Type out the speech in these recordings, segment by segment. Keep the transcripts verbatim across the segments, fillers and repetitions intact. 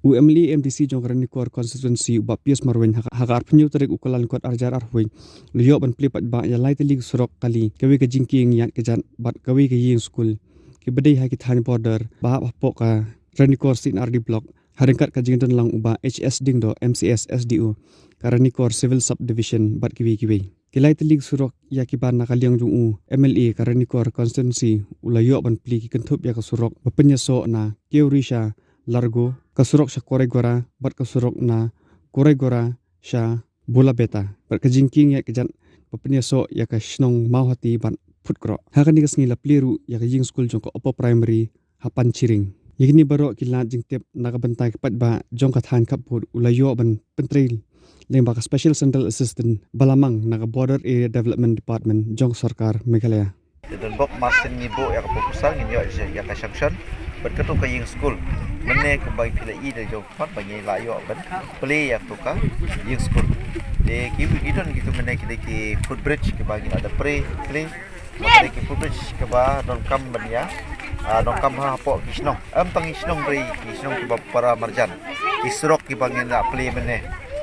U M L A M D C jong ka Ranikor constituency u Bah Pius Marwein ha ka, ha ka arphew tarik u Kyllalyngkot arhajar arphew u la ïoh ban plie paidbah ïa lai tylli ki surok kali, kawei ka jingkieng ïaid ka jait bad kawei ka ïing skul kiba dei ha ki thaiñ border ba hap hapoh ka Ranikor C and R D block, ha ryngkat ka jingdon lang u Bah H S Diengdoh, M C S, S D O ka Ranikor Civil Subdivision bad kiwei kiwei. Ki lai tylli ki surok ïa kiba na ka liang jong u M L A ka Ranikor constituency u la ïoh ban plie ki kynthup ïa ka surok ba pynïasoh na Kiew Ri sha Largo, ka surok sha Koraigora bad ka surok na Koraigora sha Bulabeta, bad ka jingkieng ïaid ka jait ba pynïasoh ïa ka shnong Mawhati bad Phutkroh. Ha kane ka sngi la plie ruh ïa ka ïing skul jong ka Upper Primary ha Panchiring. Ïa kine baroh ki lad jingtip na ka bynta ki paidbah jong ka thaiñ khappud u la ïoh ban pyntrei lyngba ka Special Central Assistant Balamang na ka Border Area Development Department jong ka sorkar Meghalaya. Te don bok mar shen ngi buh ïa ka proposal, ngin ïoh ïa ka sanction bad kato ka ïing skul. Mynne kumba phi la i da jong pat ba ngi la ïoh ban plie ïa kato ka ïing skul. Te ki, ki don kito mynne ki dei ki footbridge kiba ngi la da plie, plie. Ba ki dei ki footbridge kiba donkam ban ïa, ah, donkam ha hapoh ki shnong. Em tang ki shnong, dei ki shnong kiba para marjan. Ki surok kiba ngin la plie mynne.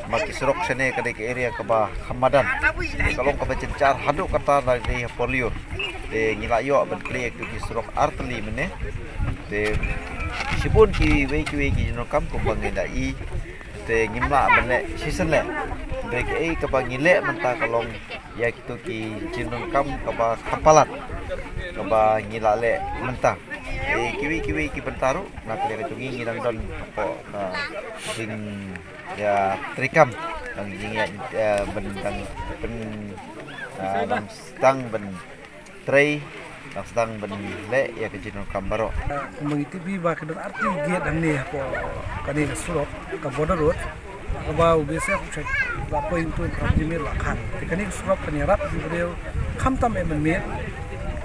Ma ki surok shane ka dei ka area kaba kham madan. Ka long kaba jynjar haduh katta na dei ha por lyiur. Te ngi la ïoh ban plie ïa ki surok ar tylli mynne. Te shibun kiwei kiwei ki jingdonkam kumba ngi da i. Te ngim lah ban leh shisien leh. Dei kaei kaba ngi leh mynta ka long ïa kito ki jingdonkam kaba kham palat kaba ngi la leh mynta. Te kiwei kiwei ki bynta ruh na ka liang jong ngi, ngi dang don hapoh ka jing ïa treikam, dang jing ïa, eh, ban dang ban, eh, dang sdang ban trei, dang sdang ban leh ïa ka jingdonkam baroh. Kumba ngi tip hi ba ka don artylli ki gate hangne hapoh kane ka surok, ka border road, kaba u B S F u shait la poi, u poi prap jingmut la khan. Te kane ka surok kan ïarap ïa ki briew khamtam em ban mih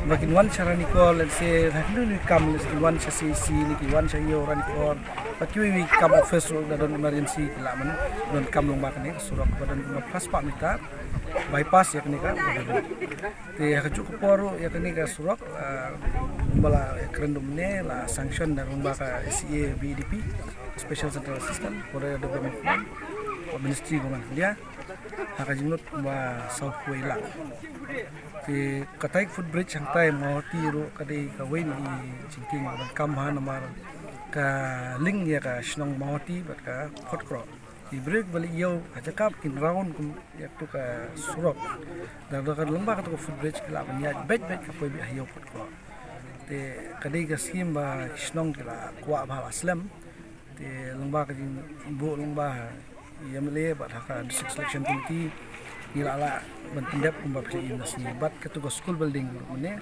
ba kin wan sha Ranikor, let's say, ha kino kino ki kam, let's say, kin wan sha C H C ne kin wan sha ïew Ranikor, bad kiwei kiwei ki kam office ruh, da don emergency ki lah ban donkam lyngba kane ka surok ba don kumba phra spah meter, bypass ïa kane ka border road. Te ha kajuh ka por ruh ïa kane ka surok, ah, kumba la kren mynne, la sanction da lyngba ka S C A B D P, Special Central Assistance, Border Development Fund, ka Ministry Government of India, ha ka jinglut kumba saw phew lak. Te katai ka footbridge hangtai Mawhati ruh ka dei kawei na ki jingkieng ba donkam ha, namar ka link ïa ka shnong Mawhati bad ka Phutkroh. Ki briew kiba leit ïew ha jaka ba kin round kum ïa kato ka surok, da, da ka lyngba kato ka footbridge ki lah ban ïaid beit beit ka poi beit ha ïew Phutkroh. Te ka dei ka skim ba ki shnong ki la kwah bha, la slem. Te lyngba ka jingbuh lyngba i M L A bad ha ka District Selection Committee ngi la lah ban pyndep kumba phi la i mynta ka sngi. Bad kato ka school building ruh mynne,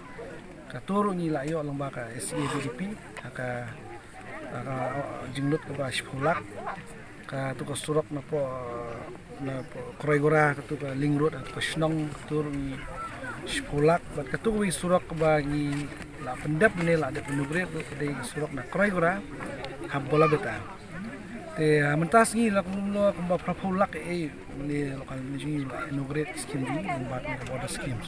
kato ruh ngi la ïoh lyngba ka S C A B D P ha ka, ha ka, oh, jinglut kaba shiphew lak. Kato ka surok na poh, na poh Koraigora, kato ka link road, kato ka shnong, kato ruh ngi shiphew lak. Bad kato kawei surok kaba ngi la pyndep ne la dep inaugurate ruh ka dei ka surok na Koraigora ha Bulabeta. Te, ah, mynta sngi la kumno kumba phra phew lak, eh, ne local ne jong ngi la inaugurate scheme jong ngi, lyngba ka border schemes.